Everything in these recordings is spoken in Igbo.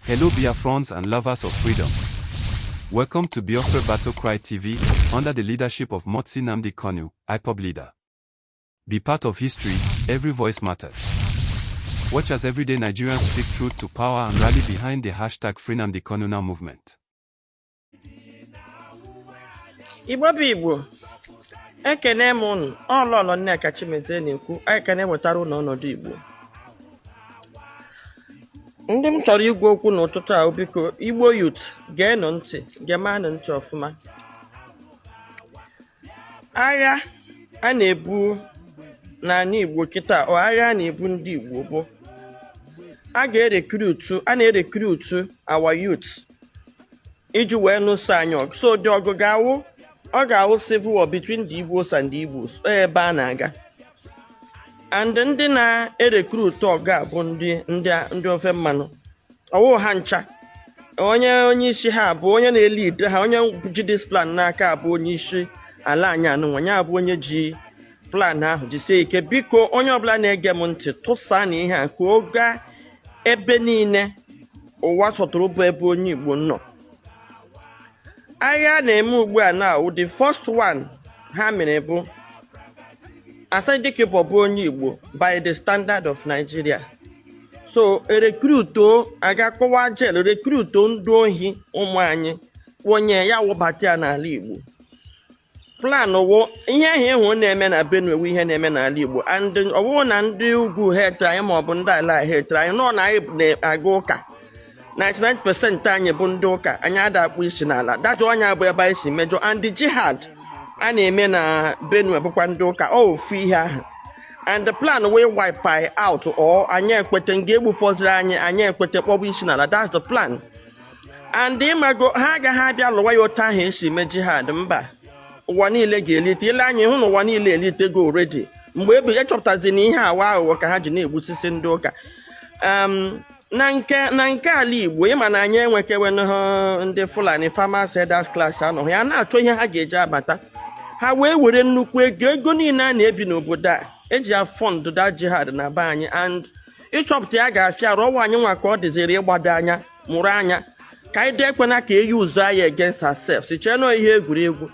Hello, Biafrans and lovers of freedom. Welcome to Biafra Battle Cry TV, under the leadership of Mazi Nnamdi Kanu, IPOB leader. Be part of history, every voice matters. Watch as everyday Nigerians speak truth to power and rally behind the #FreeNnamdiKanuNow movement. Igbo bụ Igbo, ekene m unu. Ọlọlọ Nneka Chimezie na-ekwu. Ekene wetara unu ọnọdụ Igbo. Ndị m chọrọ igwe okwu n'ụtụtụ a, biko, Igbo youth, geenụ ntị, gemanụ ntị ọfụma. Agha a na-ebu n'ala Igbo kịta, ọ agha a na-ebu ndị Igbo bụ a ga-erecruitu, a na-erecruitu our youth iji wee nụso anyị ọgụ. So dị ọgụ ga-awụ, ọ ga-awụ civil war between the Igbos and the Igbos. Ọ ebe a na-aga, and ndị na-erecruitu ọgụ a bụ ndị ofe mmanụ. Ọwụ ha ncha, onye isi ha bụ onye na-elead ha, onye ji this plan n'aka bụ onye isi ala anyị anụnwa ya, bụ onye ji plan ahụ. Jisie ike, biko. Onye ọbụla na-ege m ntị, tụsaa na ihe a ka ọ gaa ebe niile ụwa sọtụrụ bụ ebe onye Igbo nọ. Agha a na-eme ugbu a na the first one ha mere bụ Asari Dokubo bụ onye Igbo by the standard of Nigeria. So erecruito, aga kọwa jail, recruito ndị ohi ụmụ anyị, onye ya wụbata ya n'ala Igbo. Plan wụ ihe ahụ ịhụ na-eme na Benue wụ ihe na-eme n'ala Igbo. And ọ bụrụ na ndị ugwu hetere anyị maọbụ ndị ala hetere anyị nọ na anyị na-aga ụka, 99% anyị bụ ndị ụka, anyị ada akpụ isi n'ala dajụ ọnya bụ ebe anyị si mejọ. And the jihad a na-eme na Benue bụkwa ndị ụka, ọ ofu ihe ahụ. And the plan wey wipe anyị out or anyị ekwete nga egbufọziri anyị, anyị ekwete kpọbụ isi n'ala. That's the plan. And ịmago ha agaghị abịa lụwa ya otu ahụ esi eme jihad. Mba ụwa niile ga-elite ile anya ịhụ na ụwa niile elitego already mgbe ebe echọpụtazi na ihe awa aghụghọ ka ha ji na-egbusisi ndị ụka. Na nke ala Igbo, ịma na anyị enwekewenụ ndị Fulani Farmers Herders Clash anọghị ya na-achọ ihe ha ga-eji abata. Ha wee were nnukwu ego niile a na-ebi n'obodo a eji ya fund that jihad na be anyị. And ịchọpụta ya ga-afịa arụ ọnwa anyị nwa ka ọ dịziri ịgbado anya, mụrụ anya, ka anyị deekwena ka eyi ụzọ anyị against ourselves. Chee nọ ihe egwuregwu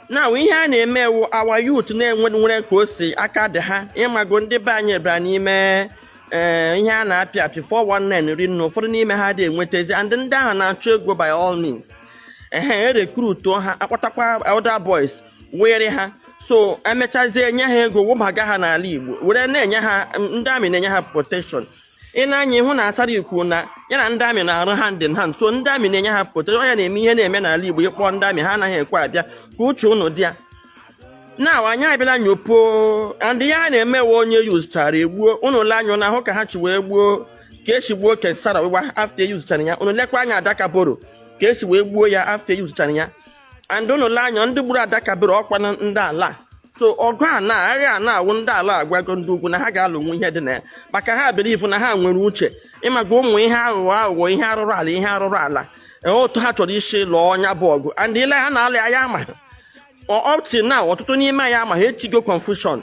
na ihe a na-eme ewu. Our youth na-enwe nwere ka o si aka dị ha. Ịmago ndị be anyị bịara n'ime ee ihe a na-apị apị 419 ri nne, ụfọdụ n'ime ha dị enwetazi. And ndị ahụ na-achọ ego by all means. Ehe, erecruituo ha, akpọtakwa elder boys were ha. So emechazie, nye ha ego, wụbaga ha n'ala Igbo, were na-enye ha, ndị amị na-enye ha protection. Ị na-anya ịhụ na Asari ikwu na ya na ndị amị na-arụ hand in hand. So ndị amị na-enye ha protection ya na-eme ihe na-eme n'ala Igbo. Ịkpọ ndị amị, ha anaghị ekwe abịa. Ka uche unu dị ya na anyị abịala nyopuo. And ihe a na-eme we onye yuzchara egbuo unu. Le anya na ahụ ka ha chi wee gbuo, ka esi gbuo Kesara wiwa after eyuzchara ya. Unu lekwa anya Adaka Boro, ka esi wee gbuo ya after eyuzchara ya. And unu lee anya ndị gburu Adaka Boro, ọkwa ndị ala. So ọgụ a na agha a na-awụ ndị ala agwago ndị ugwu na ha ga-alụnwu ihe dị na ya, maka ha believe na ha nwere uche. Ịmaga ụmụ ihe aghụghọ aghụghọ, ihe arụrụ ala, ihe arụrụ ala, otu ha chọrọ isi lụọ ọnya bụ ọgụ. And ile ha na-alụ ya, ya ama up till now, ọtụtụ n'ime anyị ama ha etigo confusion,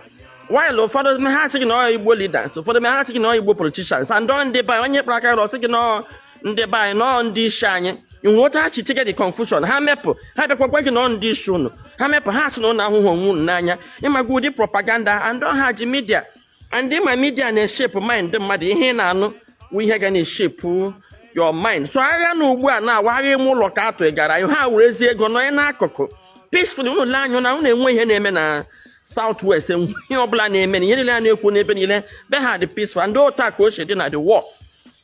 while ụfọdụ ha asị gị na ọ Igbo leaders, ụfọdụ ha asị gị na ọ Igbo politicians, and ọ ndị be anyị, onye kpara aka ọsị gị na ọ ndị be anyị, na ọ ndị isi anyị. Iwu otu ha chi tinye the confusion, ha mepụ, ha bịakwa gwa gị na ọ ndị isi unu. Ha mepụ, ha sị na ụnụ ahụhụ onwe unu n'anya. Ịmaga ụdị propaganda and ha ji media, and ịma media na-eshape mind mmadụ. Ihe ị na-anụ wụ ihe ga na-eshape your mind. So agha na ugbu a na-awa agha ime ụlọ ka atụ gara ha werezie ego nọ n'akụkụ peacefully. Unu lee anya na unu enwe ihe na-eme na South West, enwe ihe ọbụla na-eme na ihe niile a na-ekwu n'ebe niile be ha dị peaceful. And otu a ka o si dị na the war.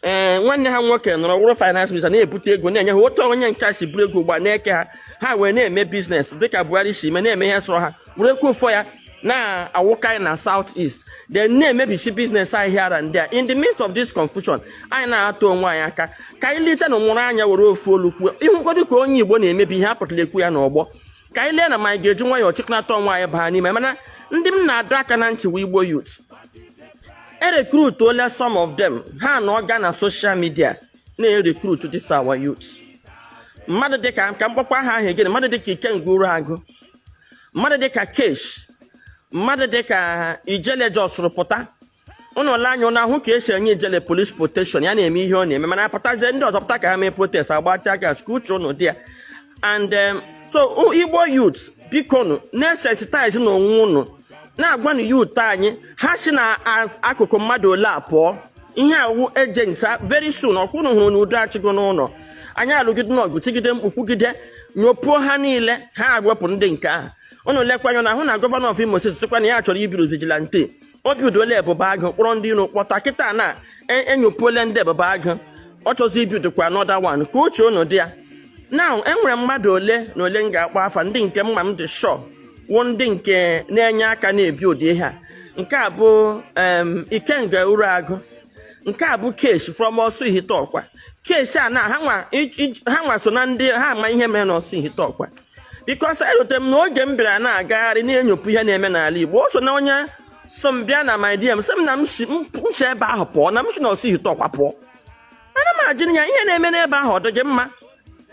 Ee, nwanne ha nwoke nọrọ wụrụ finance minister, na-ebute ego na-enye ha. Otu onye nke a si buru ego ugbu na-eke ha, ha wee na-eme business dịka Buhari si eme, na-eme ihe sọrọ ha, were ekwu ụfọ ya na-awụkarị na South East, then na-emebisi business anyị here and there. In the midst of this confusion, anyị na-atụ onwe anyị aka ka anyị lite na nwụrụ anya, were ofu olu kwuo. Ịhụgodu ka onye Igbo na-emebi ihe apụtara ekwu ya n'ọgbọ, ka anyị lee na ma anyị ga-eji nwayọọ chịkọnata onwe anyị baa n'ime. Mana ndị m na-adọ aka na ntị wụ Igbo youth. Erecruituola some of them, ha na ọga na social media na-erecruit this our youth. Mmadụ dịka, ka mkpọkwa aha ahụ again, mmadụ dịka Ikenga Uruagụ, mmadụ dịka Kesh, mmadụ dịka Ijele Jos rụpụta. Ụnụ lee anya, ụnụ ahụ ka esi enye Ijele police protection. Ya na-eme ihe ọ na-eme, mana apụtazie, ndị ọzọ pụta ka ha mee protest, agbacha gas. Ka uche ụnụ dị ya. And so Igbo youth, biko nụ, na-esensitize n'onwe ụnụ, na-agwanụ youth anyị ha si na akụkụ mmadụ ole a pụọ. Ihe awụ agents. Very soon, ọkwụnụ hụrụ na udo achịgo n'ụlọ anyị. Alụgide n'ọgụ, tigide mkpu, kwugide, nyopuo ha niile, ha wepụ ndị nke ahụ. Ụnụ lekwa anya na ahụ na governor of Imo State sịkwa na ya chọrọ ibiru vigilante. Obi udola Ebube Agụ, kpọrọ ndị iro kpọta kịta na enyopuole ndị Ebube Agụ. Ọ chọzi ibidokwa another one. Ka uche unu dị ya. Now, enwere mmadụ ole na ole m ga-akpọ afa, ndị nke mma m dị sure wụ ndị nke na-enye aka na-ebi ụdị ihe a. Nke a bụ Ikenga Uruagụ. Nke a bụ case from Ọsụ Ihite Ọkwa. Case a na ha nwa so na ndị ha ama ihe mere n'Ọsụ Ihite Ọkwa, because erutere m n'oge m bịara na-agagharị na-enyopụ ihe na-eme n'ala Igbo. O so na onye so m bịa na my DM, sị m na m si m si ebe ahụ pụọ, na m si n'Ọsụ Ihite Ọkwa pụọ. Ana m ajụ ya, ihe na-eme n'ebe ahụ, ọ dị gị mma?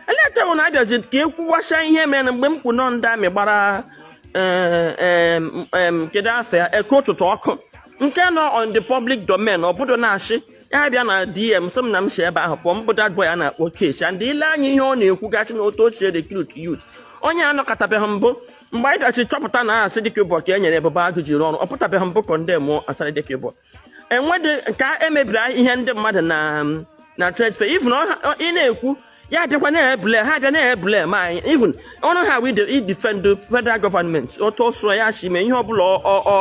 Eletewo na abịazi ka e kwuwasịa ihe mere mgbe m kwu nọ ndị amị gbara kedu afọ ya, Eke Ụtụtụ ọkụ, nke nọ on the public domain. Ọ bụdo na-asị ya bịa na DM, sị m na m si ebe ahụ pụọ. Mbụ that boy a na-akpọ Case, and ile anya ihe ọ na-ekwugasị na otu ochie recruit youth, onye anọkọtabeghị mbụ. Mgbe anyị gachi chọpụta na asị dịka ụbọchị e nyere Ebube Agụ jiri ọrụ, ọ pụtabeghị mbụ condemn Asari Dokubo. Enwedị ka emebiri ihe ndị mmadụ na trade fair. Even ị na-ekwu ya bịakwa na-ebule ha, bịa na-ebule ma anyị. Even ọrụ ha wee defend federal government, otu ọ sụrụ ya si mee ihe ọbụla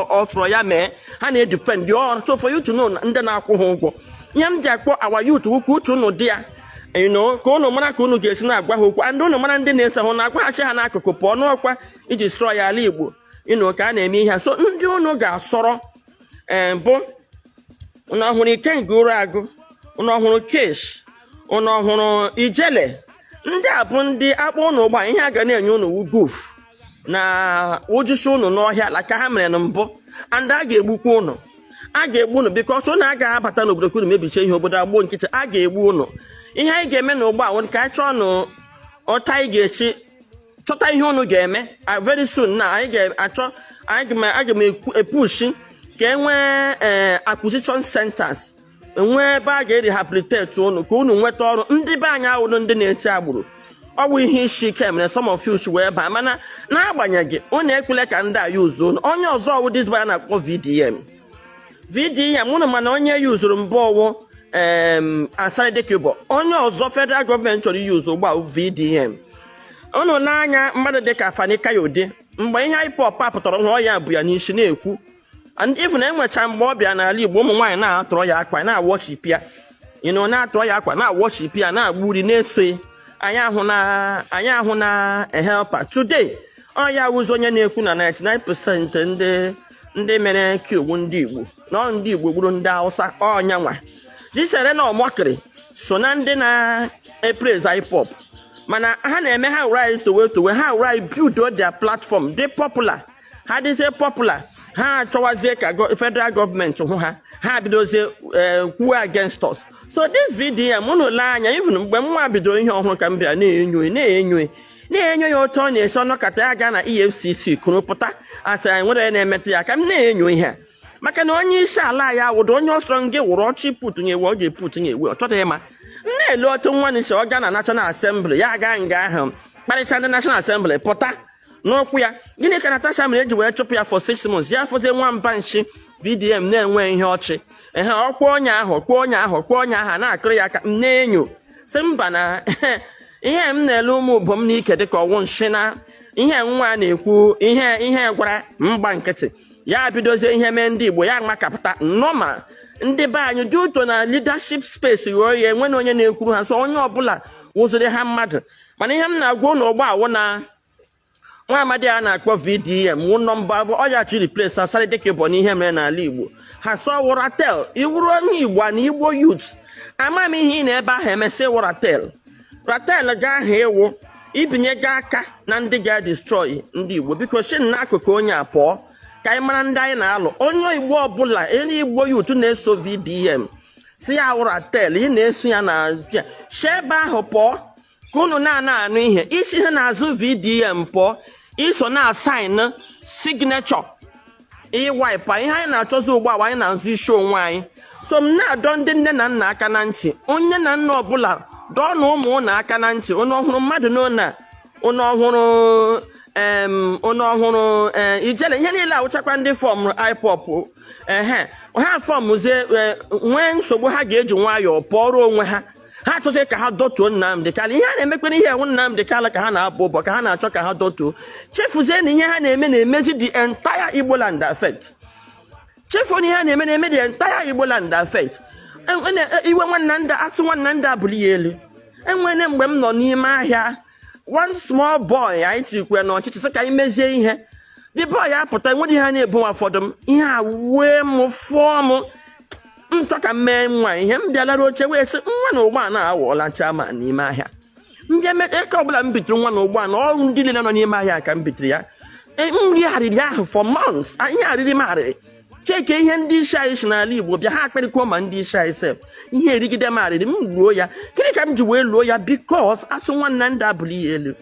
ọ sụrụ ya mee, ha na-edefend ọrụ. So for you to know na ndị na-akwụ ha ụgwọ, ihe m ji akpọ our youth ukwu, uche unu dị ya, ka unu mara ka unu ga-esi na-agwa ha okwu, and unu mara ndị na-eso hụ na-agwaghachi ha n'akụkụ pụọ n'ọkwa iji sụrọ ya ala Igbo, ka a na-eme ihe a. So ndị unu ga-asọrọ bụ unu ọhụrụ Ikenga Uruagụ, unu ọhụrụ Case, unu ọhụrụ Ijele. Ndị a bụ ndị akpọ unu ụgbọ ihe a ga na-enye unu wu goof na ụjụsi unu n'ọhịa laka ha mere na mbụ. And a ga-egbukwa unu, a ga-egbu unu, because unu agaghị abata n'obodo ka unu mebichie ihe obodo agboo nkịtị. A ga-egbu unu. Ihe anyị ga-eme n'ụgbọ a, ka anyị chọọ nụ ọta anyị ga-esi chọta ihe unu ga-eme. Very soon na anyị ga-achọ, anyị ga aga m epushi ka e nwee acquisition centers, enwee ebe a ga-erehabilitate unu ka unu nweta ọrụ. Ndị be anyị awụrụ ndị na-eti agbụrụ, ọ bụ ihe isi ike mere some of you wee baa, mana n'agbanyeghị, unu ekwele ka ndị a yuzu unu. Onye ọzọ wụ this boy a na-akpọ VDM. VDM unu mana onye yuzuru mbụ ọwụ Asari Dokubo. Onye ọzọ federal gọọmenti chọrọ iyuzu ugbu a VDM. Unu lee anya, mmadụ dịka Fani Kayode, mgbe ihe IPOB a pụtara hụ ya bụ ya n'isi na-ekwu. And even enwecha mgbe ọ bịa n'ala Igbo, ụmụ nwaanyị na-atụrụ ya akwa, na-awọchipụ ya, na-atụrụ ya akwa, na-awọchipụ ya, na-agba uri, na-eso ya. Anyị ahụ na helper today, ọ ya wụzi onye na-ekwu na 99% ndị mere kiogbu ndị Igbo na ọ ndị Igbo gburu ndị Hausa. Ọnyanwa disere na ọmọkịrị so na ndị na-epraise IPOB, mana ha na-eme ha were anyị towe towe, ha were anyị build their platform dị popular. Ha dịzie popular, ha achọwazie ka federal gọọmenti hụ ha, ha bidozie kwuo against us. So this VDM, unu lee anya, even mgbe nwa bidoro ihe ọhụrụ ka m bịara na-enyo na-enyo na-enyo ya, otu ọ na-esi ọnọkọta ya gaa na EFCC kụrụ pụta, asị anyị nwere na-emetụ ya ka m na-enyo ihe a, maka na onye isi ala ya wụdo onye ọsọrọ ngị wụrụ ọchị put nye ewe, ọ ga-eput nye ewe, ọ chọrọ ịma. M na-ele otu nwa si ọ gaa na National Assembly, ya gaa nga ahụ kparịcha ndị National Assembly, pụta n'ụkwụ ya. Gịnị ka Natasha mere eji wee chụpụ ya for 6 months? Ya fọzie nwamba nshi VDM na-enwe ihe ọchị ehe, ọkwa onye ahụ kwa onye ahụ kwa onye ahụ na-akụrụ ya aka. M na-enyo sị mba, na ihe m na-ele ụmụ ubom n'ike dịka ọwụ nshi na ihe nwa na-ekwu, ihe gwara mgba nkịtị ya bidozie ihe mee ndị Igbo ya makapụta nnọma. Ndị be anyị dị ụtọ na leadership space ghọọ ya, enwe na onye na-ekwuru ha, so onye ọbụla wụziri ha mmadụ. Mana ihe m na-agwa ụnụ ụgbọ awụ na nwa amadi a na-akpọ VDM wụ number bụ ọ ya chi replace Asari Dokubo n'ihe mere n'ala Igbo. Ha sọ wụ ratel iwuru onye Igbo na Igbo youth, ama m ihe ị na ebe ahụ emesị wụ ratel ratel ga ahụ ịwụ ibinye gị aka na ndị ga-destroy ndị Igbo. Biko si n'akụkụ onye a pụọ ka anyị mara ndị anyị na-alụ. Onye Igbo ọbụla, onye Igbo youth na-eso VDM, si ya wụ ratel ị na-eso ya na ya, si ebe ahụ pụọ ka unu na-ana anụ ihe isi ha n'azụ VDM pụọ. Iso na sign signature Ịwipe ihe anyị na-achọzi ugbu a, anyị na-azụ isi onwe anyị. So m na-adọ ndị nne na nna aka na ntị, onye na nna ọbụla, dọọ na ụmụ ụnụ aka na ntị. Onye ọhụrụ mmadụ n'ụlọ a, onye ọhụrụ onye ọhụrụ ijele, ihe niile awụchakwa ndị formụrụ IPOB. Ehe, ha formụzie, nwee nsogbu, ha ga-eji nwayọọ pụọrọ onwe ha. Ha achọghị ka ha dọtuo Nnamdị Kanụ. Ihe a na-emekwere ihe ewu Nnamdị Kanụ ka ha na-abụ ụbọ, ka ha na-achọ ka ha dọtuo. Chefuzie na ihe ha na-eme na-emezi the entire Igbo land affect. Chefuo na ihe ha na-eme na-eme the entire Igbo land affect. Iwe nwanna ndị atụ nwanna ndị abụli ya elu. Enwere mgbe m nọ n'ime ahịa, one small boy anyị tikwe n'ọchịchị sị ka anyị mezie ihe. The boy apụta, nwere ihe a na-ebo m ụfọdụ m ihe a wee m fụọ m nchọ ka m mee nwa ihe. M bịalara oche wee sị nwa na ụgbọala awọọla chairman n'ime ahịa. Mbịa eke ọbụla m bitiri nwa na ụgbọala ọrụ, ndị niile nọ n'ime ahịa ka m bitiri ya. M ri arịrị ahụ for months. Ihe arịrị m arịrị, cheke ihe ndị isi anyị si n'ala Igbo bịa, ha akpịrịkwa ma ndị isi anyị sef. Ihe erigide m arịrị, m luo ya. Gịnị ka m ji wee luo ya? Because atụ nwanne ndị abụli ya elu.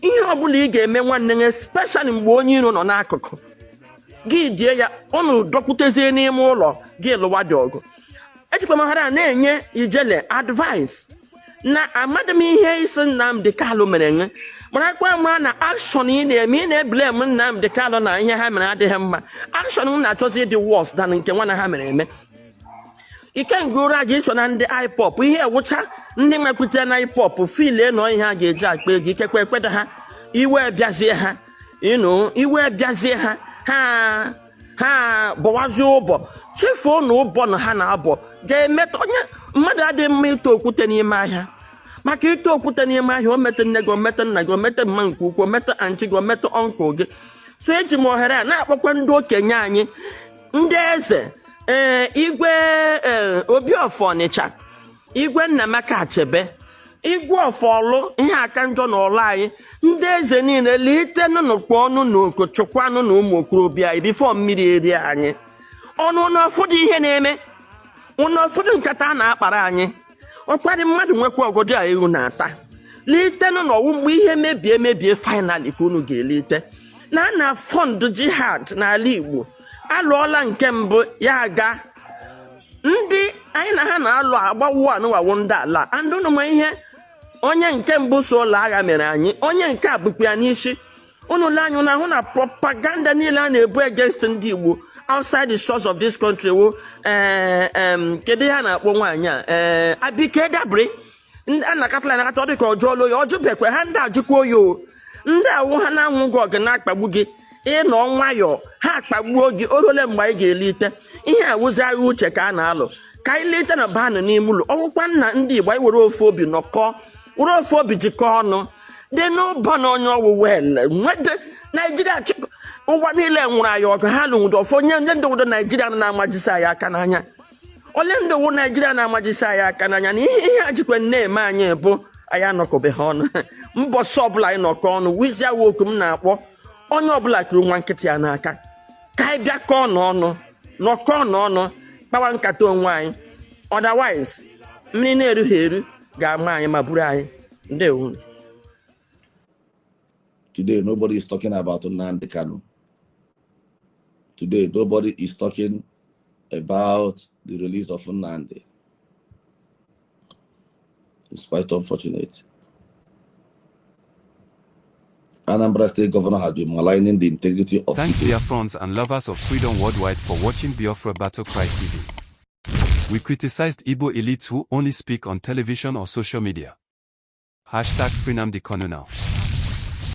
Ihe ọbụla ị ga-eme nwanne gị, especially mgbe onye iro nọ n'akụkụ gị, die ya ụnụ dọkwutezie n'ime ụlọ gị lụwa dị ọgụ. Ejikwa m ohere a na-enye ijele advice na amadị m ihe isi Nnamdi Kanu mere nwe marakwa mara na action ị na-eme, ị na-eblame Nnamdi Kanu na ihe ha mere adịghị mma. Action m na-achọzi ịdị worse than nke nwana ha mere eme. Ikenga ụra ga iso na ndị IPOB, ihe ewụcha ndị nwekwutere na IPOB filie nọ ihe a ga-eji akpa ego, ikekwe ekweda ha iwe bịazie ha ịnụ, iwe bịazie ha, ha bọwazie ụbọ. Chefuo na ụbọ na ha na-abọ ga-emetọ onye mmadụ. Adịghị mma ịtọ okwute n'ime ahịa, maka ịtọ okwute n'ime ahịa, o mete nne gị, o mete nna gị, o mete mma nke ukwuu, o mete aunty gị, o mete uncle gị. So eji m ohere a na-akpọkwa ndị okenye anyị, ndị eze, ee, igwe, ee, obi of Ọnịcha, igwe Nnamaka Achebe, igwe ọfọlụ, ihe aka njọ na ọlụ anyị, ndị eze niile, litenụ kpọ ọnụ na oko chụkwanụ na ụmụ okorobịa anyị before mmiri erie anyị ọnụ. Na ụfọdụ ihe na-eme ụnụ, ụfọdụ nkata a na-akpara anyị, ọkparị mmadụ nwekwa ọgọdọ a ewu na-ata. Litenụ n'ọwụ mgbe ihe mebie mebie finally ka unu ga-elite na na fund jihad n'ala Igbo. Alụọla nke mbụ ya aga, ndị anyị na ha na-alụ agbawo anụwawo ndị ala and unu ma ihe onye nke mbụ so ụlọ agha mere anyị. Onye nke a bụkwa ya n'isi unu lee anya, unu ahụ na propaganda niile a na-ebu against ndị Igbo outside the shores of this country wo kedu ihe a na-akpọ nwaanyị a, Abike Dabiri. Ndị a na-akatala anakata, ọ dị ka ọjọọ ya ọjụbekwe ha, ndị ajụkwa oyi o. Ndị awụ ha na-anwụ gị ọgụ na-akpagbu gị, ịnọ nwayọọ ha akpagbuo gị. O ruole mgbe anyị ga-elite ihe awụzi agha uche ka a na-alụ, ka anyị lite na banụ n'ime ụlọ ọgwụkwa nna ndị Igbo. Anyị were ofu obi nọkọ, were ofu obi jikọọ ọnụ dị n'ụbọ na onye ọwụ wel nwede Naijiria chịkọ ụwa niile nwụrụ anyị ọgụ. Ha lụnwụdo ọfọ onye ndị obodo Naijiria na-amajisi anyị aka n'anya. Ole ndị owu Naijiria na-amajisi anyị aka n'anya na ihe a jikwa na-eme anyị bụ anyị anọkọbeghị ọnụ. Mbọsị ọbụla anyị nọkọ ọnụ, wizia woku m na-akpọ onye ọbụla kiri nwa nkịtị ya n'aka, ka anyị bịakọọ n'ọnụ, nọkọọ n'ọnụ, kpawa nkata onwe anyị. Otherwise, mmiri na-erughị eru ga-ama anyị ma buru anyị. Ndewo. Today, nobody is talking about Nnamdi Kanu. Today, nobody is talking about the release of Nnamdi. It's quite unfortunate. Anambra State Governor has been maligning the integrity of Thanks, the dear friends and lovers of freedom worldwide, for watching Biafra Battle Cry TV. We criticized Igbo elites who only speak on television or social media. #FreeNnamdiKanu now.